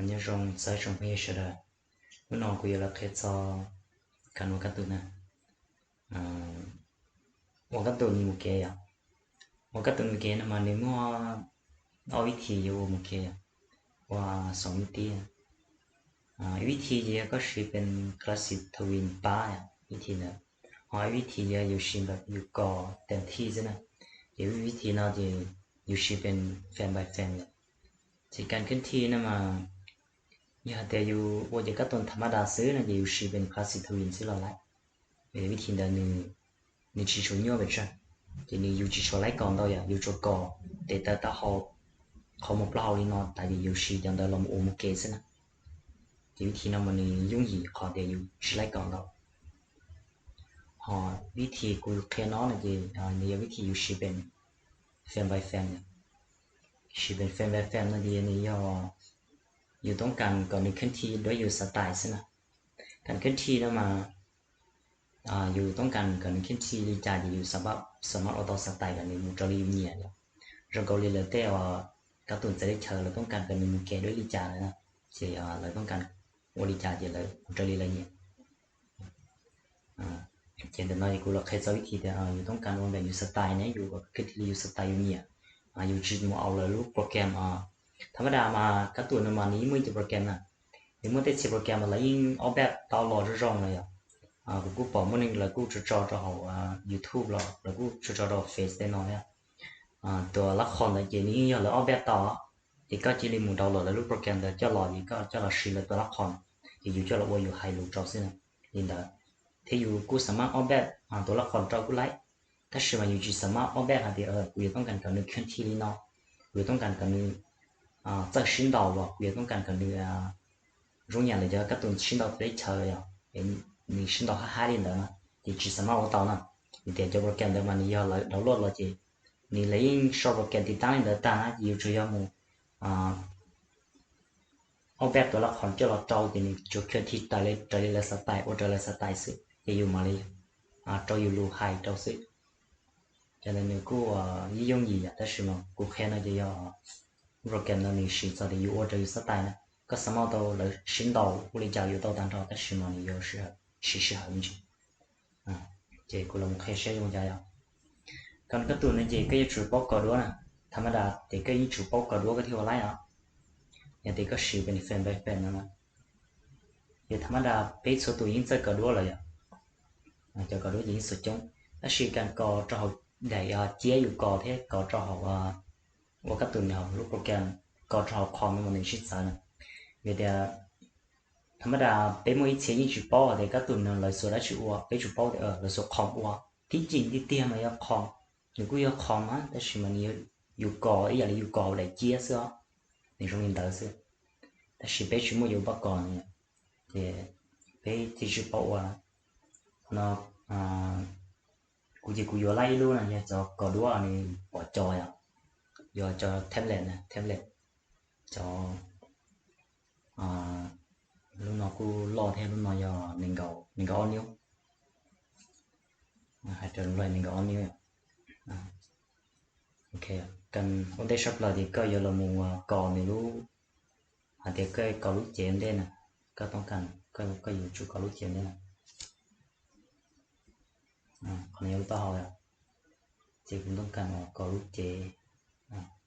Nyob zoo txog ib tsoom phooj ywg sawv daws, hnub no kuv yuav los qhia txog kab ua kab tus na. Ua kab tus nws mus kev yom. Ua kab tus mus kev no mas nws muaj ob vib thi yuav ua mus kev yom, ua xoom vib tib. Ib vib thi ces yog koj siv pen classic twin pab yom, vib thi ntawd. Ho ib vib thi yog yus siv npam yus kos teem thi xwb na. Ces vib thi no ces yus siv pen fan by fan yom. Ces kas khwb thi no mas yog hais tias yus ua ces kab tus tha ma da xwb no ces yus siv pen classic twin xwb los lawm. Vib thi ntawd nws tsis tshua nyuaj pes tsawg, ces nws yus tsis tshua laib kos ntau yom, yus tsuas kos tes taw taub hau, qhov muag plaub hau li no tas ces yus siv cov ntawd los mus ua mus kev xwb na. Ces vib thi no mas nws yooj yim qhov tias yus tsis laib kos ntau. Ho vib thi kuv qhia no no ces nws yog vib thi yus siv pen fan by fan. Siv pen fan by fan no ces nws yog yus toob kas kom nws khwb thi dua yus xav tais xwb na. Kas khwb thi no mas yus toob kas kom nws khwb thi li cas ces yus xav, xav mas ua tau xav tais kom nws mus raws li yus nyiam yom. Zoo nkaus li lawv tej kab tus txawv teb chaws lawv toob kas kom nws mus kev dua li cas lawm na, ces lawv toob kas ua li cas ces lawv mus raws li lawv nyiam. Ces ntawm no kuv los qhia txog vib thi tias yus toob kas ua npam yus xav tais ne, yus khwb thi li yus xav tais yus nyiam. Yus tsis mus au lawv lub program. Tha ma da mas kab tus no mas nws yeej muaj ib tug program na, nws muaj tej txhia program mas lawv yeej ob peb tau los zoo zoo lawm yom. Kuv kuj pom muaj neeg lawv kuj tso tso rau hauv YouTube los lawv kuj tso tso rau Face tej no thiab. Tus lab qhos ntawd ces nws yeej yog lawv ob peb tau, ces koj cia li mus download lawv lub program ntawd coj los ces koj coj los siv lawv tus lab qhos, ces yus coj los ua yus hais lus rau xwb na, li ntawd. Thiab yus kuj xav mas ob peb tus lab qhos rau kuj laib, tab sis mas yus tsis xav mas ob peb hais tias kuv yuav toob kas kom nws khwb thi li no, kuv yuav toob kas kom nws txawj sib ntaus los kuv yuav toob kas kom nws zoo yam li cov kab tus sib ntaus teb chaws yom, nws sib ntaus hab hab li ntawd na, ces tsis xav mas ua tau na. Vim tias cov program ntawd mas nws yog lawv download los ces nws lawv yeej sau program tiv taab li ntawd tag na, ces yus tsuas yog mus ob peb tus lab qhos coj los rau ces nws tsuas khwb thi raws li lawv xav tais, ua raws lawv xav tais xwb, ces yus mam li rau yus lus hais rau xwb. Cov ntawd nws kuj yooj yim yom, tab sis mas kuv qhia no ces yog program no nws siv txog tias yus ua raws yus xav tais na. Koj xav mas tau lawv sib ntaus ua li cas yuav tau tag nrho, tab sis mas nws yuav siv sij hawm me ntsis. Ces kuv los qhia saib zoo cas yom. Koj kab tus no ces koj yuav tsum paub kos duab na. Tha ma da ces koj yeej tsum paub kos duab koj thiaj ua laib os. Yog tias koj siv pen fan by fan no na, ces tha ma da peb txhua tus yeej txawj kos duab lawm yom. Cov kos duab ces yeej txhua coob, tab sis kas kos rau hauv daim ciab yus kos thiab kos rau hauv ua kab tus nws hauv lub program, kos rau hauv qhov no mas nws sib txawv na. Vim tias tha ma da peb muaj ib txhia yeej tsis paub tias kab tus no lawv xuas dab tsi ua, peb tsuas paub tias lawv xuas qhov ua. Tib ncim tiag tiag mas yog qhov, nws kuj yog qhov mas tab sis mas nws yus kos ib yam li yus kos hauv daim ciab xwb os, nws zoo li ntawd xwb. Tab sis peb tsis muaj yus pab kos, ces peb thiaj tsis paub ua. Qhov no kuv ces kuv yuav laib ib lub no yog cov kos duab nws pom cos yom, yuav cov tablet na, tablet, cov lub no kuj loj thiab, lub no yog nees nkaum ob niub, hais raws lus nees nkaum ob niub. Ok, ua ntej sab plaws ces koj yuav los mus kos nws lub, hais tias koj kos lub cev ntej na, koj toob kas, koj yuav tsum kos lub cev ntej na. Qhov no yog lub taub hau, ces kuv toob kas kos lub cev,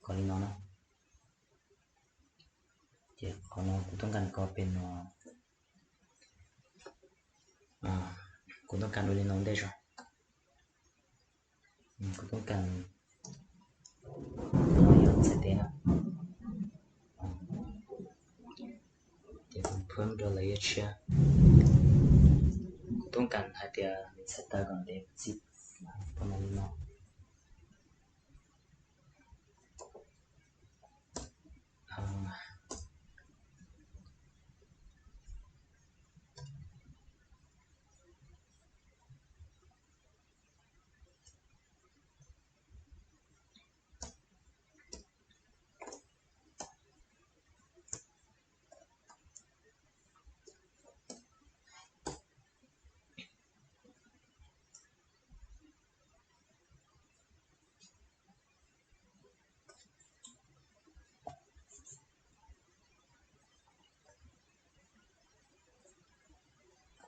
kos li no na. Ces qhov no kuv toob kas kos pem no, kuv toob kas ua li no ntej tso. Kuv toob kas, no yog txhais tes na, ces kuv phwb rau lawv yuav tshiab. Kuv toob kas hais tias nws txhais taw kom ntev txij, no li no.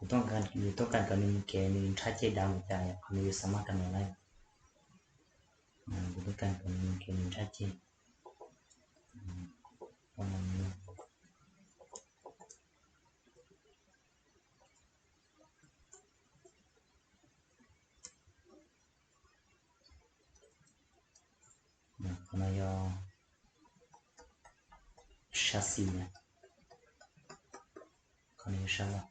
Yus tuaj kas kom nws mus kev nws nrhab ceg dav mus cas yom, qhov no yus xav maj kas nws lawm. Yus tuaj kas kom nws mus kev nws nrhab ceg. Qhov no yog sab xis na, qhov no yog sab laj.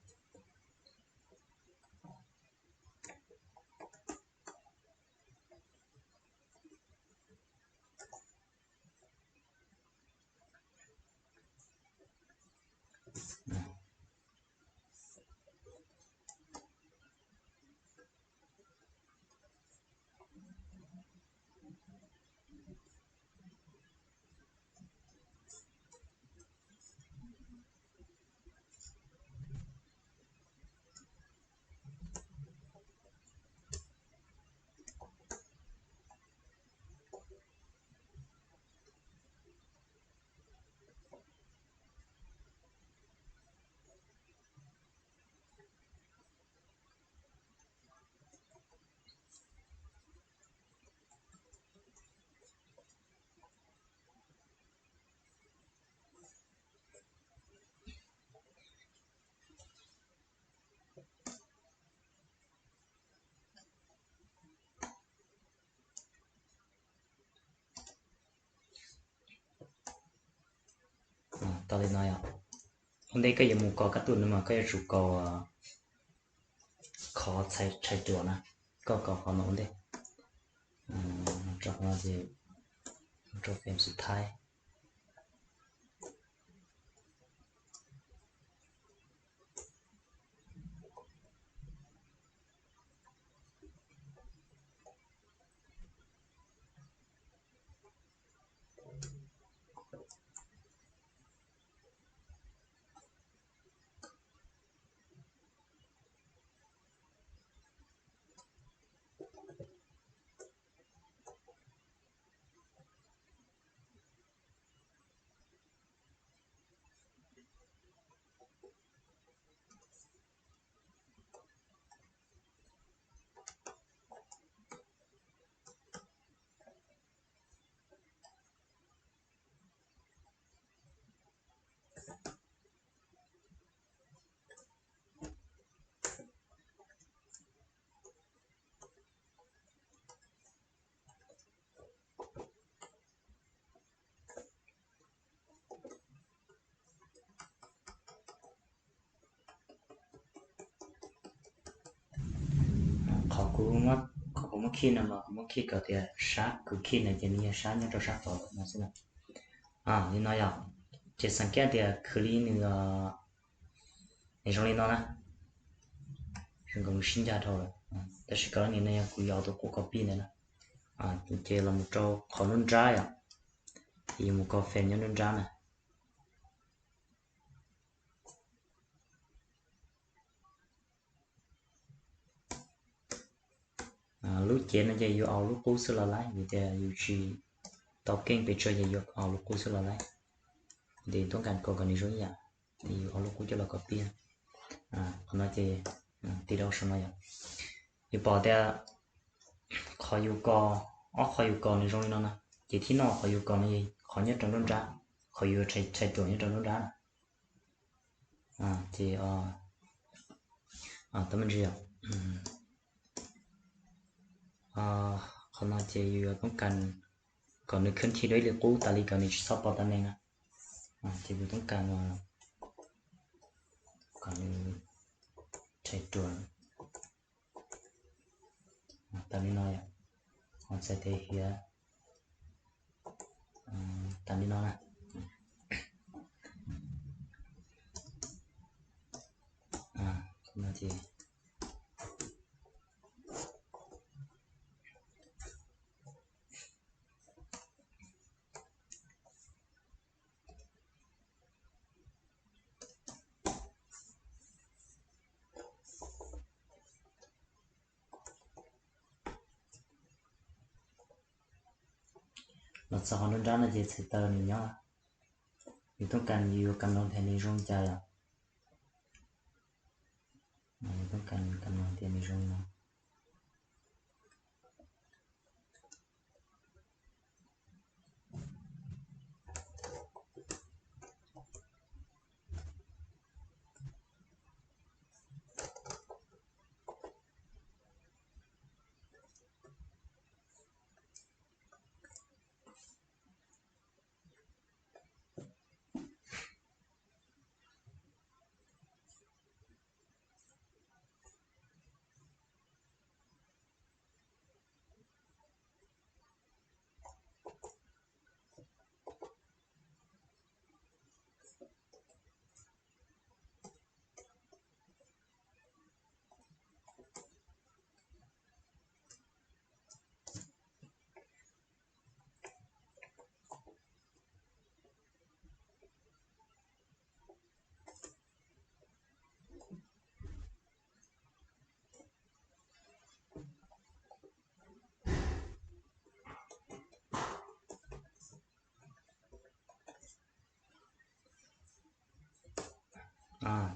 Tau li no yom. Ua ntej koj yuav mus kos kab tus no mas koj yuav tsum kos qhov tshais ruam na, koj kos qhov no ua ntej. Rau qhov no ces rau frame xub thawj. Qhov kuv, qhov kuv muab khij no mas kuv muab khij kom tias sab kuv khij no ces nws yog sab nyob rau sab tod no xwb na. Li no yom, ces xav kiab tias khwv li nws, nws zoo li no na, zoo nkaus nws sib ncag dhau lawm. Tab sis kom li no yog kuv yuav tus qub copy ntawd na. Ces los mus rau qhov nruab nrab yom, ces yus mus kos frame nyob nruab nrab na. Lub cev no ces yus aus lub qub xwb los laib, vim tias yus tsis tau keej pes tsawg ces yus aus lub qub xwb los laib. Ces tuab nkas kos kom nws zoo ib yam, ces yus aus lub qub coj los kos tiag. Qhov no ces tig rau saum no yom. Yus pom tias qhov yus kos, ob qhov yus kos nws zoo li no na, ces thib no qhov yus kos no qhov nyob rau nruab nrab, qhov yus tshais ruam nyob rau nruab nrab na. Ces tab me ntsis yom, qhov no ces yus yuav toob kas kom nws khwb khi dua ib li qub tas li kom nws tsis txhob pom tag neeg na. Ces yus toob kas kom nws tshais ruam tas li no yom, ho txhais tes hiav tas li no na. Los txog qhov nruab nrab no ces txhais taw nws nyob, yus toob kas yus yuav kam los them nws zoo li cas yom. Kam no tias nws zoo no.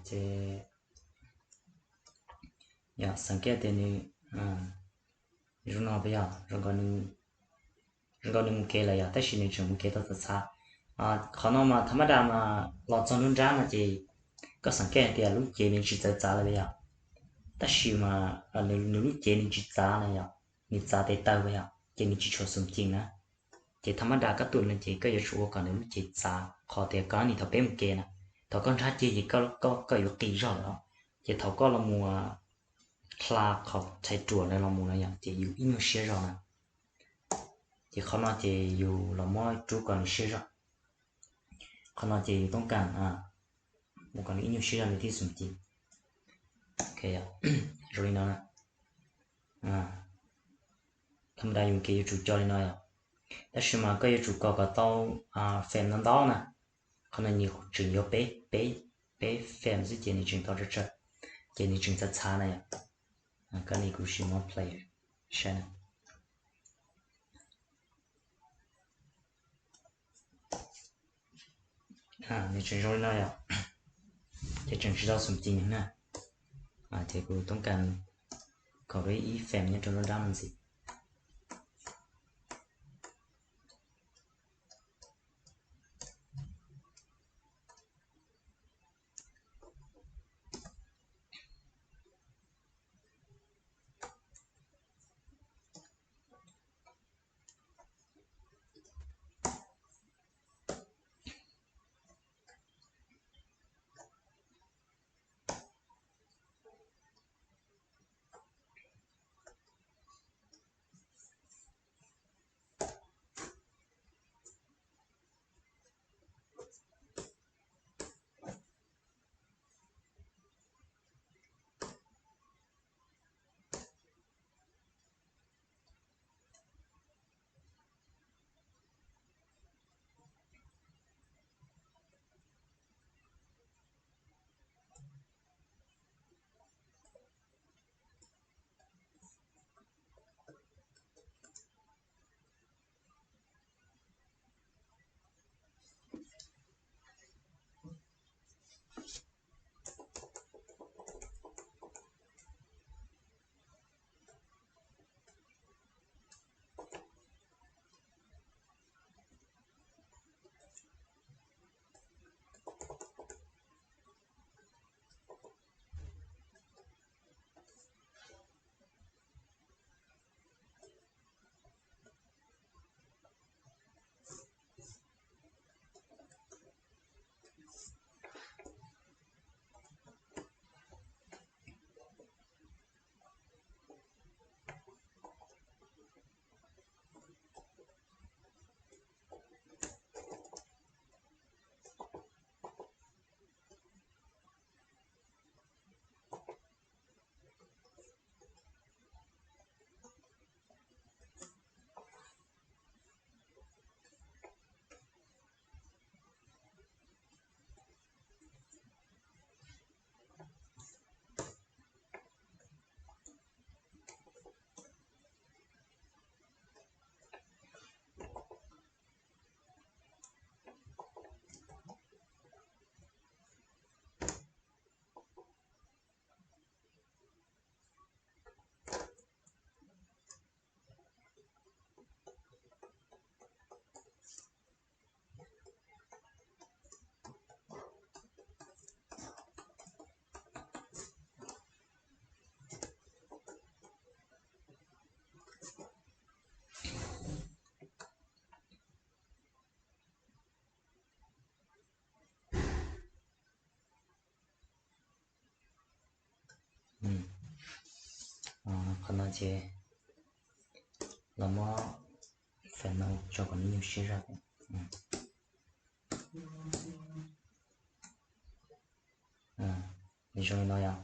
Ces yog xeem kiag tias nws zoo no puas yog, zoo nkaus nws mus kev lawm yog, tab sis nws tseem mus kev tau txav txav. Qhov no mas tha mab da mas los txog nruab nrab no ces koj xeem kiag tias lub cev nws tsis txawv txav lawm yog, tab sis mas nws lub cev nws tsis txav na yog, nws txav tes taw puas yog, ces nws tsis tshua xum cees na. Ces tha mab da kab tuam no ces koj yuav tsum ua kom nws lub cev txav, qhov tias koj nim thaum peb mus kev na, thaum koj nrhab ceg ces koj yuav qis zog lawm, ces thaum koj los mus hla qhov thais ruam na los mus no yog ces yus ib nyuag siab zog na. Ces qhov no ces yus los muab rub kom nws siab zog. Qhov no ces yus toob kas mus kom nws ib nyuag siab zog nws thiaj xum cees. Zoo li no na. Tha mab da yus kev yuav tsum co li no yog, tab sis mas koj yuav tsum kos kom tau fem no ntau na. Qhov no nws tseem yuav peb, peb, peb fem xwb ces nws tseem tau tsawg tsawg, ces nws tseem txav txav na yog. Koj nim kuv sim muab play saib na. Nws tseem zoo li no yog, ces tseem tsis tau xum cees na. Ces kuv toob kas khaum dua ib fem nyob rau nruab nrab no ntxiv. Qhov no ces los muab fem no tso kom nws nyuaj siab zog. Zoo li no yom.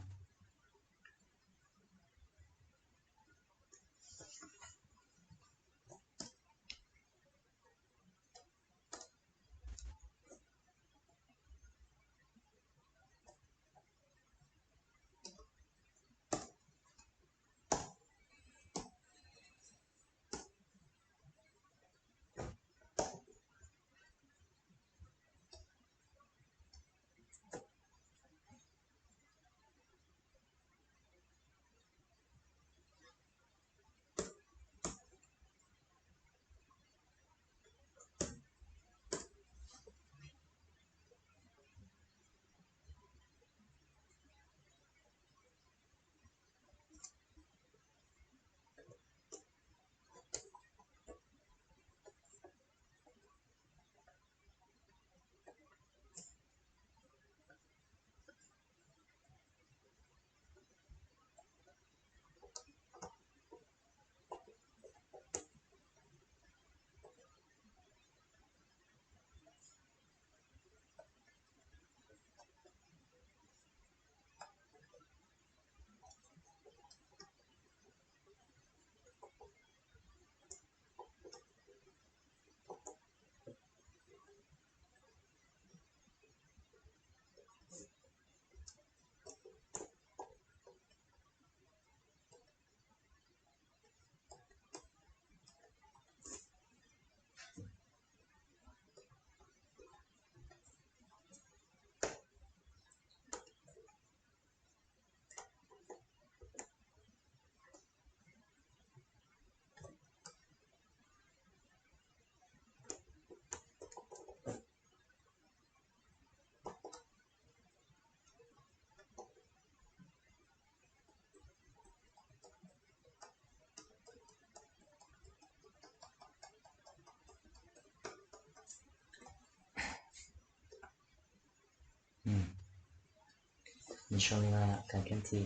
Nws sau li no yom, cài kem thi.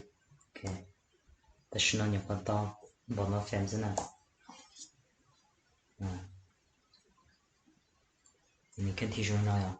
Tam sim no nyuam qhuav tau npaum no fem xwb na. Nws kem thi zoo li no yom.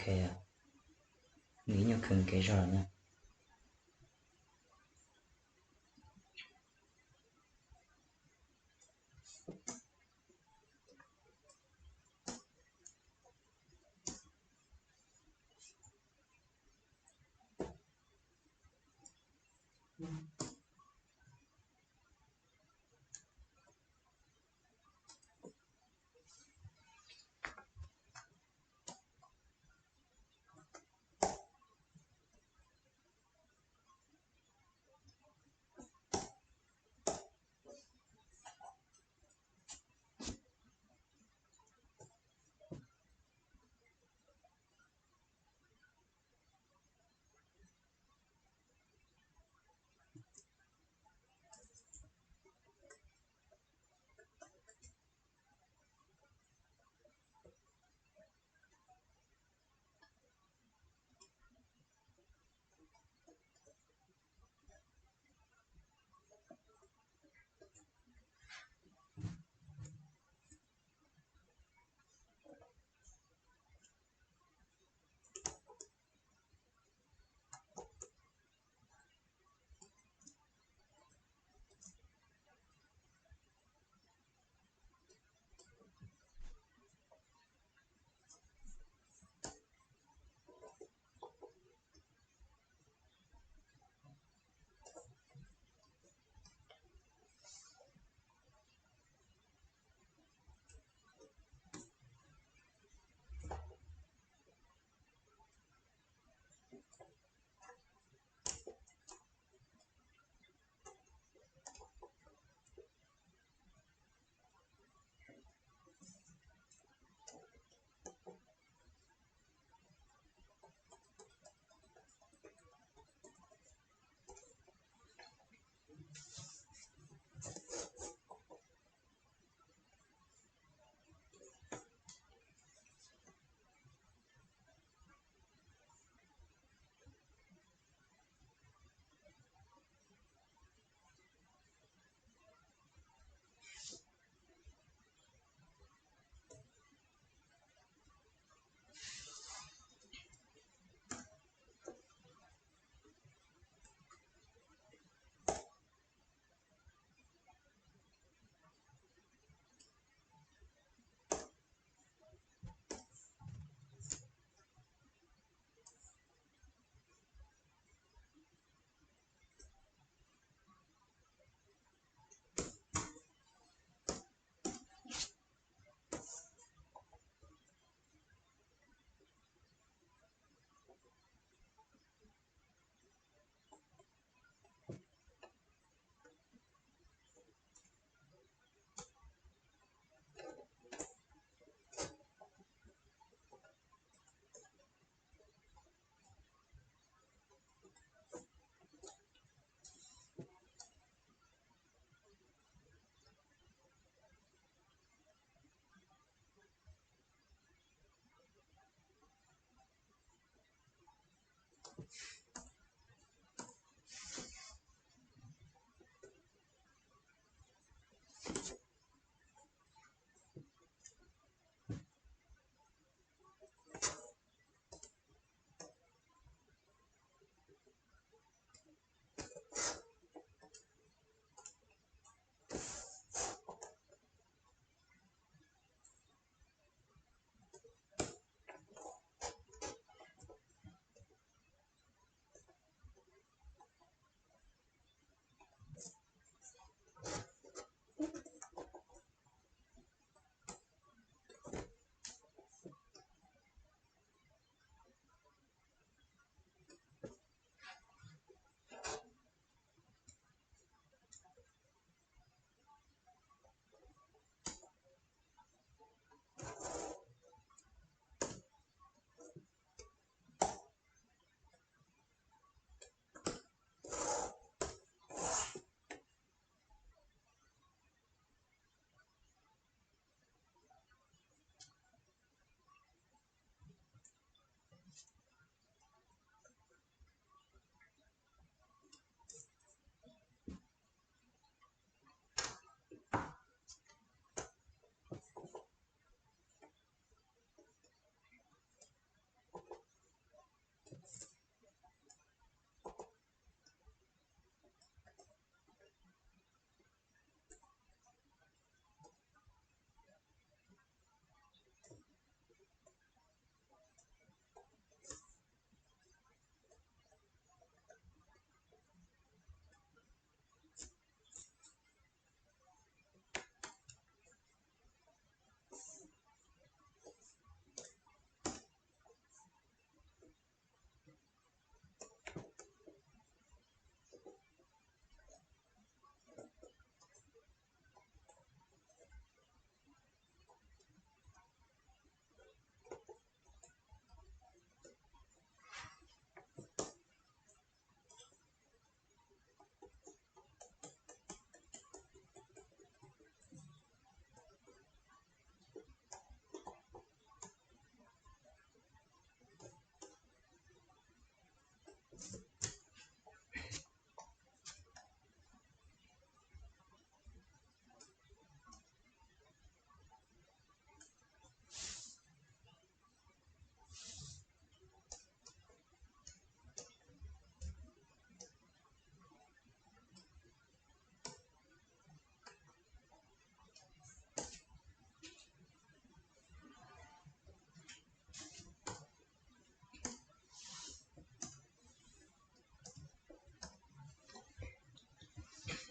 Nws nyuaj kawg kev zog lawm na.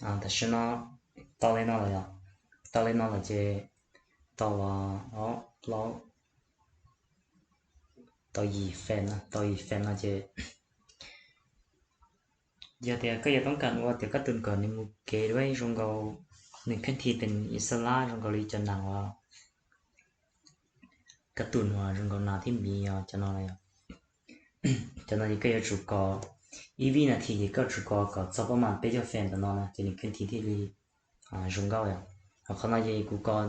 Tam sim no tau li no lawm yom. Tau li no lawm ces tau ob plaub, tau yim fem no, tau yim fem no ces yog tias koj yuav toob kas ua tias koj tus kom nws mus kev dua zoo nkaus, nws kheej thi tes ixab lab zoo nkaus li cov nas uas koj tus uas zoo nkaus nas thiab miv os, cov no, cov no ces koj yuav tsum kos ib vib nas this ces koj tsum kos kom txog pab mas peb caug fem ntawm no na ces nws kheej thi thiaj li zoo nkauj yom. Ho qhov no ces kuv kos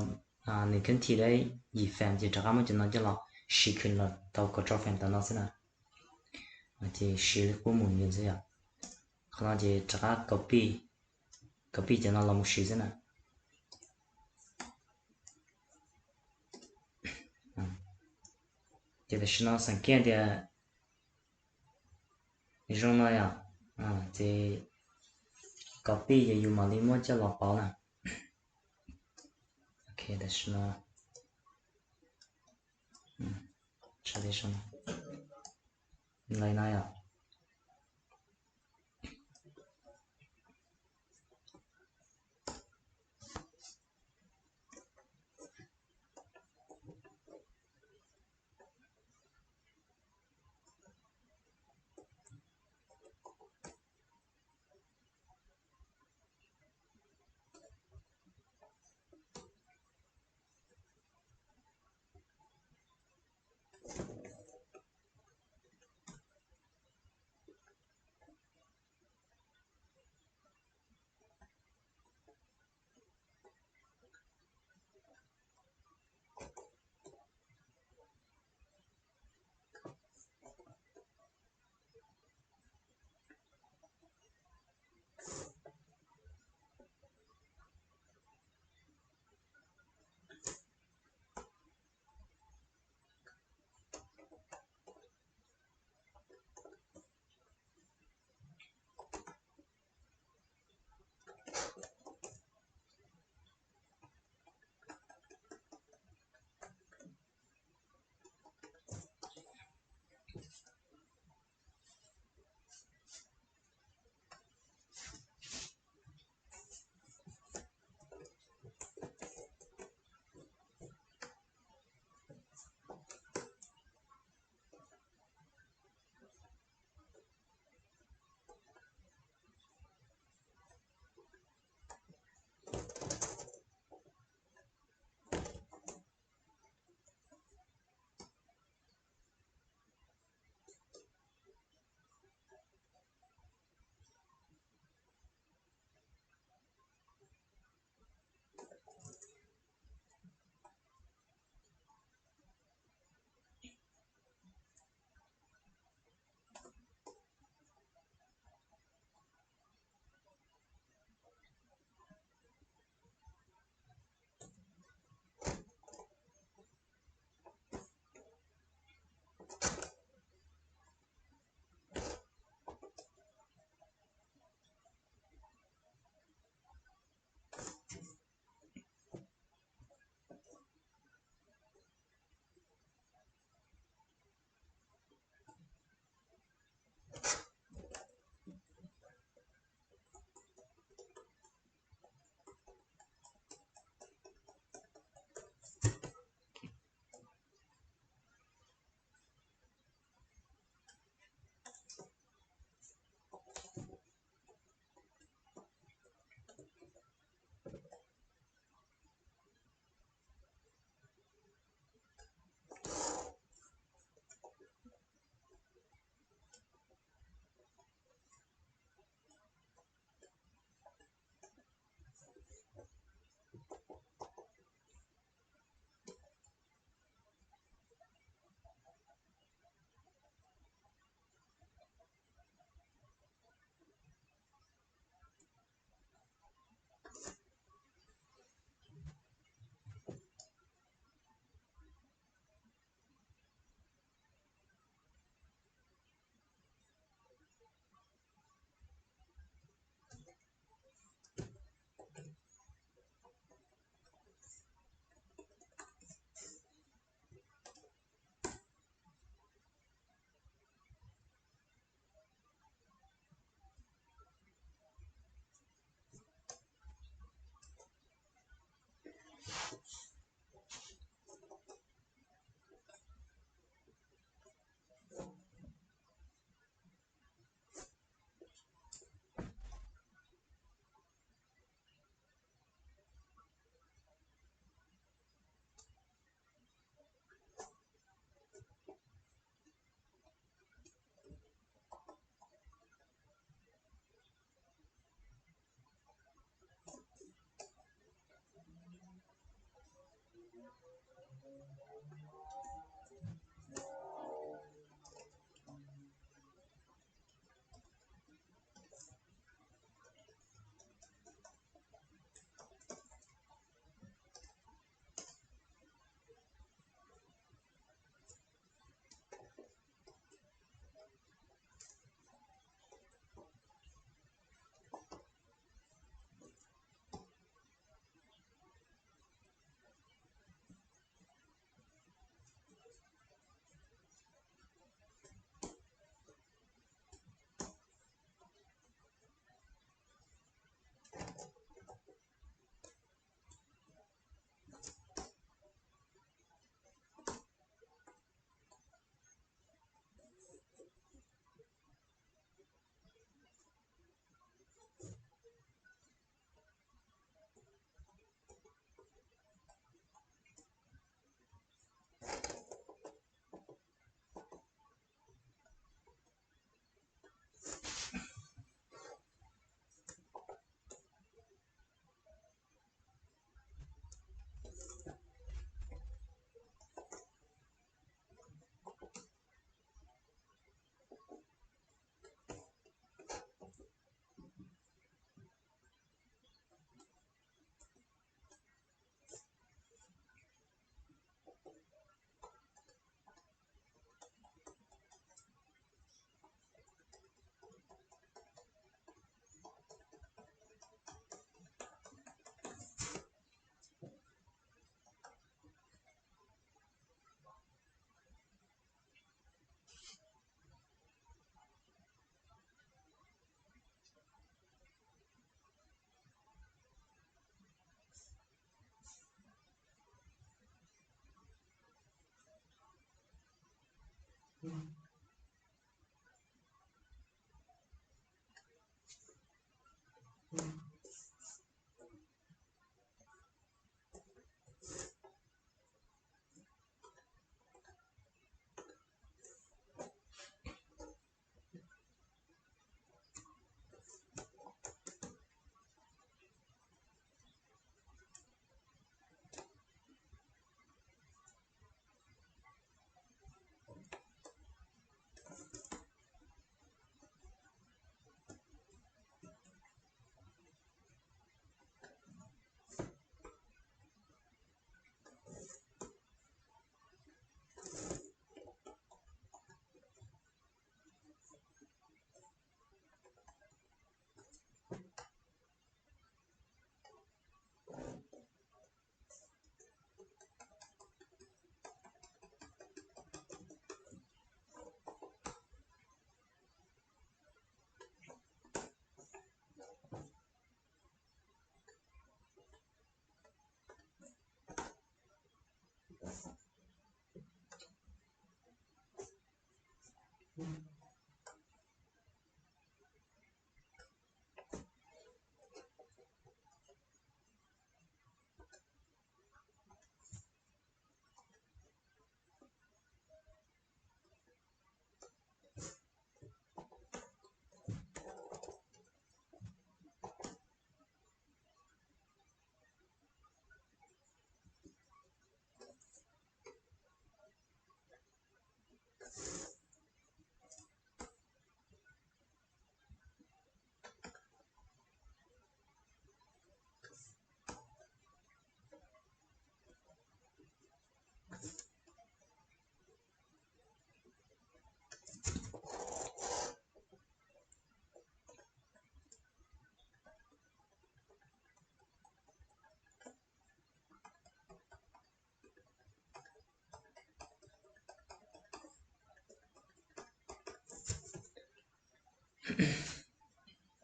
nws kheej thi dab yim fem ces rov qab muab cov no coj los siv khwv los tau kaum rau fem ntawm no xwb na. Ces siv li qub mus nws xwb yom. Qhov no ces rov qab copy, copy cov no los mus siv xwb na. Ces tam sim no xeem kiag tias zoo no yom, ces copy ces yus mam li muab coj los pauv na. Ok, tam sim no li no yom.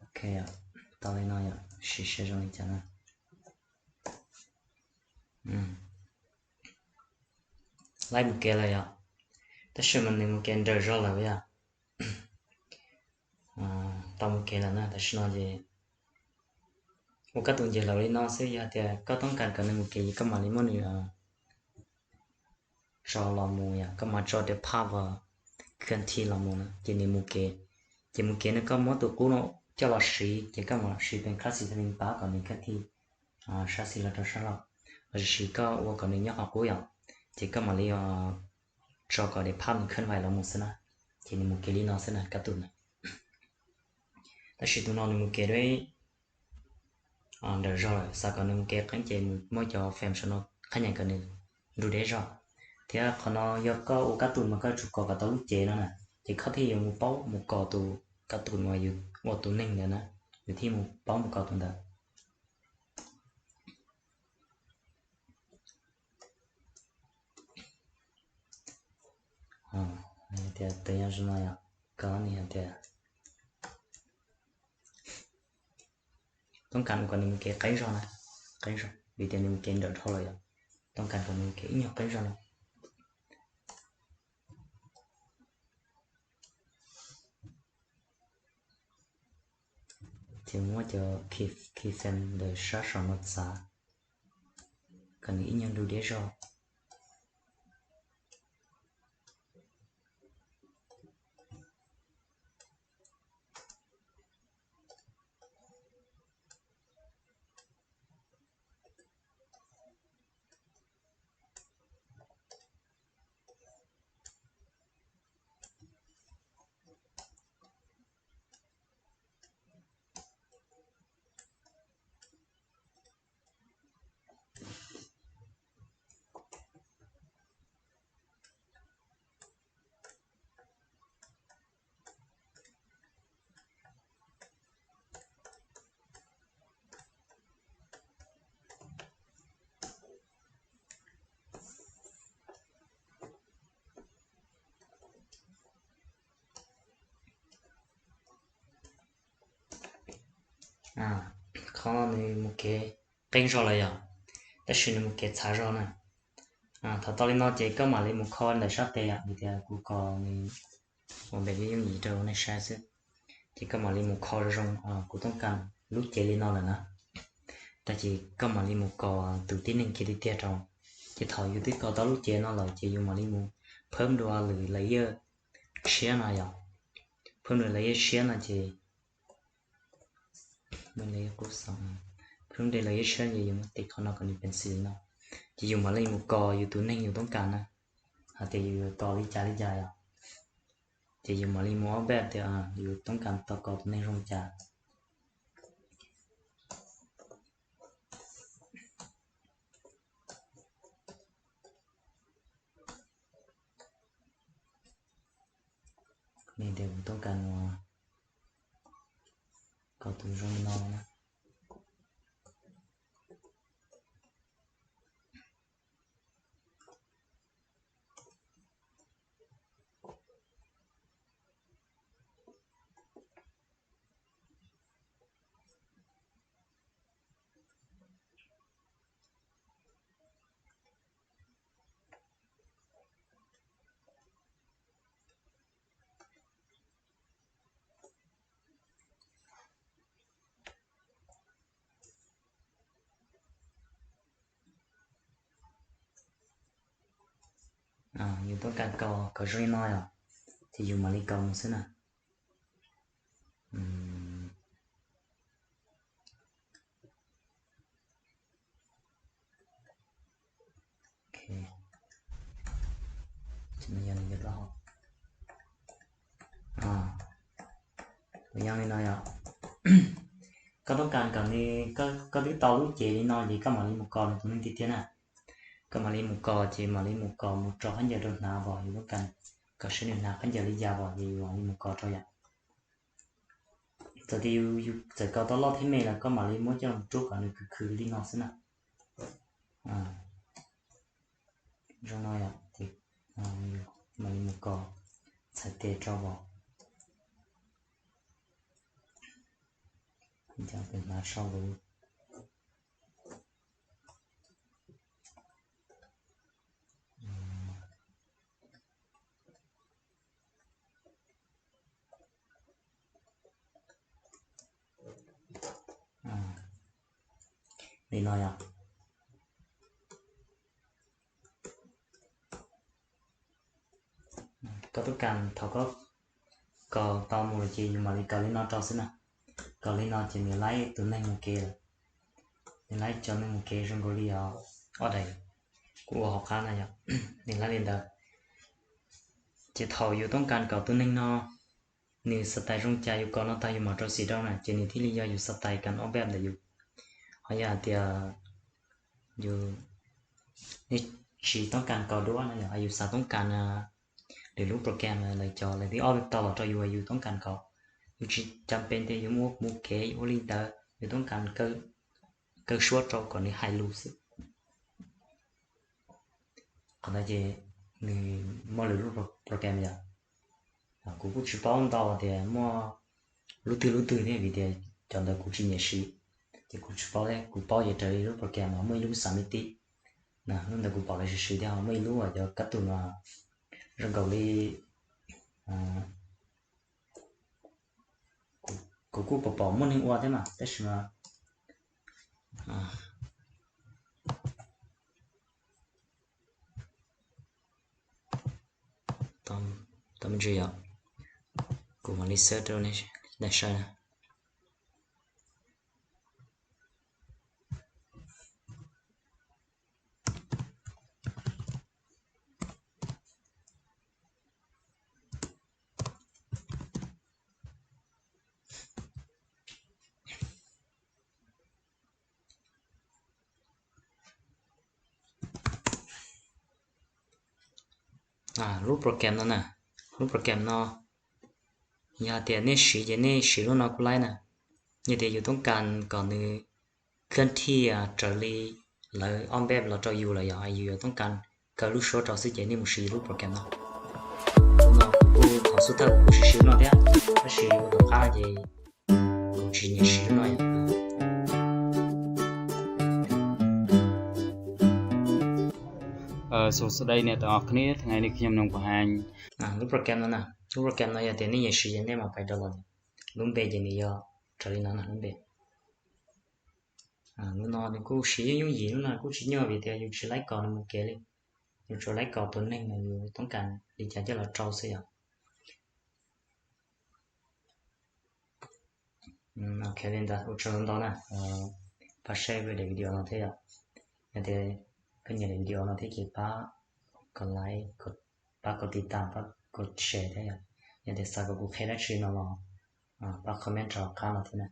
Ok, tau li no yom, sim saib zoo li cas na. Laib mus kev lawm yom, tab sis mas nws mus kev nrawm zog lawm yom. Tau mus kev lawm na, tam sim no ces ua kab tus nce laus li no xwb, yog tias koj toob kas kom nws mus kev ces koj mam li muab nws tso los mus yom, koj mam tso tias power khab thi los mus na ces nws mus kev. Ces mus kev no koj muab tus qub no coj los siv ces koj mam siv pen classic setting pab kom nws khab thi sab xis los rau sab laug, los sis koj ua kom nws nyob qhov qub yom, ces koj mam li tso kom tias power khab vais los mus xwb na, ces nws mus kev li no xwb na kab tus na. Tab sis tus no nws mus kev dua nrawm zog lawm, xav kom nws mus kev qeeb ces muab cov fem saum no qhab nyeem kom nws nrug deb zog. Thiab qhov no yog koj ua kab tus mas koj yuav tsum kos kom tau lub cev no na, ces koj thiaj yuav mus paub mus kos tus kab tus uas yus ua tus neeg ntawd na, yus thiaj mus paub mus kos tus ntawd. Tias tus yog zoo no yom, koj nws hais tias toob kas kom nws mus kev qeeb zog na, qeeb zog vim tias nws mus kev nrawm dhau lawm yom, toob kas kom nws mus kev ib nyuag qeeb zog no. Ces muab cov keyframe ntawm sab saum no txav kom nws ib nyuag nrug deb zog. Qhov no nws mus kev qeeb zog lawm yom, tab sis nws mus kev txhav zog na. Thaum tau li no ces koj mam li mus kho ntawm sab tes, vim tias kuv kos nws ua npe yooj yim rau nej saib xwb. Ces koj mam li mus kho zoo zoo, kuv toob kas lub cev li no lawm na. Tag ces koj mam li mus kos tus tib neeg kiag tiag tiag rau. Ces thaum yus twb kos tau lub cev no lawm ces yus mam li mus phawb dua lwm layer tshiab no yom. Phawb dua layer tshiab no ces, phawb dua layer tshiab ces yus muab tis qhov no kom nws pencil li no. Ces yus mam li mus kos yus tus neeg yus toob kas na, hais tias yus yuav kos li cas li cas yom. Ces yus mam li mus ob npaj tias yus toob kas tau kos tus neeg zoo li cas. Tias kuv toob kas ua kos tus zoo li no na. Yus toob kas kos zoo li no yom, ces yus mam li kos mus xwb na. Yog li no yom, koj toob kas kom nws, koj twb tau lub cev li no ces koj mam li mus kos nws tus neeg tiag tiag na. Koj mam li mus kos ces mam li mus kos mus tso khaub ncaws rau hnav os, yus toob kas kos seb nws hnav khaub ncaws li cas os ces yus mam li mus kos rau yom. Txawm tias yus txawm kos tau loj thiab me los koj mam li muab coj mus rub kom nws khwv khwv li no xwb na. Zoo no yom, mam li mus kos txhais tes rau os. Cov tes hnav sau lus. Li no yom. Koj toob kas thaum koj kos tau mus lawm ces yus mam li kos li no rau xwb na. Kos li no ces nws laib tus neeg mus kev lawm. Nws laib cov neeg mus kev zoo nkaus li os, ob daim kuv ua hauv qab na yom, nws laib li ntawd. Ces thaum yus toob kas kom tus neeg no nws xav tais zoo cas yus kos no tag yus mam rau xim rau na, ces nws thiaj li yog yus xav tais kas ob npaj ntawm yus. Ho yog hais tias yus, nej tsis toob kas kos duab na yom, yus xav toob kas lwm lub program lawv cov lawv twb ob tau los rau yus, yus toob kas kos, yus tsis cas pes tias yus muab mus kev ua li ntawd, yus toob kas kaw suab rau kom nws hais lus xwb. Qhov ntawd ces nws muaj lwm lub program yom. Kuv kuj tsis paub ntau tias muaj lub twg lub twg thiab vim tias cov ntawd kuv tsis nyiam siv. Ces kuv tsis paub thiab, kuv paub ces raws li lub program no muaj ib lub xav me tib. Lub ntawd kuv pom lawv siv siv thiab, muaj ib lub uas cov kab tus no zoo nkaus li, kuv kuj pom pom muaj neeg ua thiab mas tab sis mas tau me ntsis yom, kuv mam li xab rau nej saib na. Lub program no na, lub program no yog tias nej siv ces nej siv lub no kuj laib na. Yog tias yus toob kas kom nws khab thij raws li lawv ob npaj los rau yus lawm yog yus yuav toob kas kaw lub suab rau xwb ces nej mus siv lub program no. Kuv kuj thaum xub thawj kuv siv siv lub no thiab, tab sis ua tom qab ces kuv tsis nyiam siv lub no. Sawv daws niam tais os, koj niam tais, hnub no kuv hais lub program no na, lub program no yog tias nej nyiam siv ces nej mam pais download. Lub npe ces nws yog raws li no na, lub npe. Lub no nws kuj siv yooj yooj yim, lub no kuj tsis nyuaj vim tias yus tsis laib kos nws mus kev li, yus tsuas laib kos tus neeg uas yus toob kas li cas coj los rau xwb yom. Ok, li ntawd ua tsaug ntau ntau na, pab share daim video no thiab yom. Yog tias koj nyiam daim video no thiab ces pab kom like, pab kom tiv tas, pab kom share thiab yom. Yog tias xav kom kuv qhia dab tsi no los pab comment rau qab no thiab na.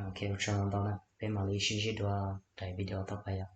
Ok, ua tsaug ntau ntau na, peb mam li sib ntsib dua daim video tau pais yom.